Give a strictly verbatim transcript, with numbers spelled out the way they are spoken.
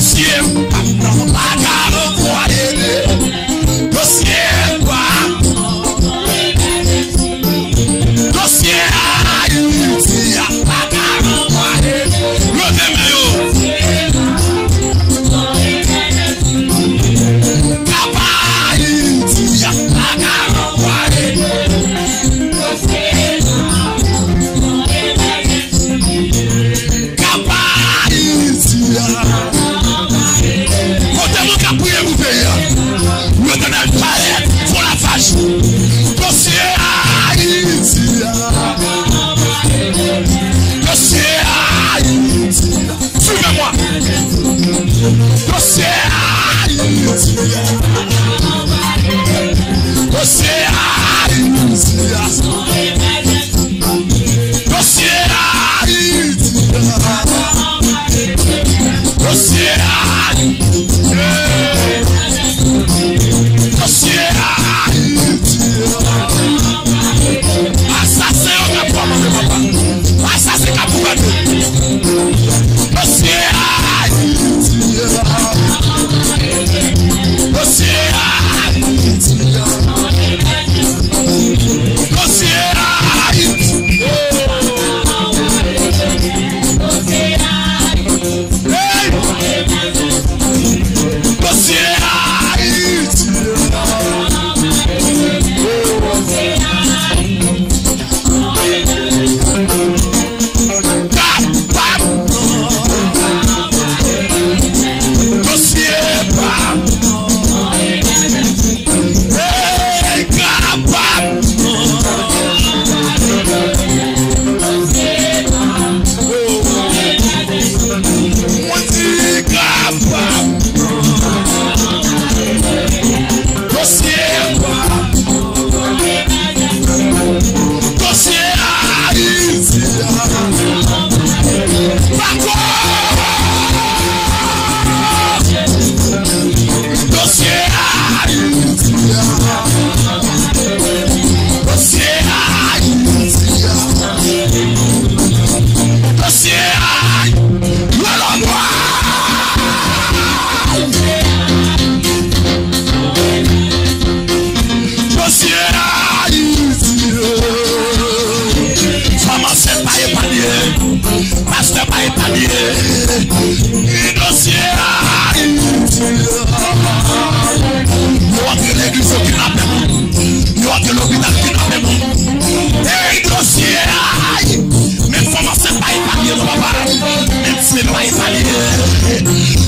Dosye pa m nan pa ka ranvwaye. Dosye pa m. Dosye Ayiti a pa ka ranvwaye. Leve men yo. Kap Ayiti a pa ka ranvwaye. Kap Ayiti a. Kote moun k ap priye pou peyi a? Letènèl parèt, fon lavaj. Dosye Ayiti a. Dosye Ayiti a. Suivez-moi. Dosye Ayiti a. Dosye Ayiti a. Dosye Ayiti a. Dosye Ayiti a. Dosye Ayiti a. Asasen yo k ap kòmande, papa. Asasen k ap gouvène. Dosye Ayiti a. Dosye Ayiti a. Dosye Ayiti. Hey! Dosye Ayiti. Kapab. Dosye pa m. Hey, kapab. Mwen di kapab. Dosye pa m. Dosye Ayiti a. Pako! Dosye Ayiti a. Dosye Ayiti a. Dosye Ayiti a. Dosye Ayiti. Fanm ansent pa epanye. Pastè pa epanye. Dosye Ayiti. Yo antre legliz, yo kidnape moun. Yo antre lopital, kidnape moun. Ey, dosye Ayiti. Men fanm ansent pa epanye non, papa. Men timoun pa epanye.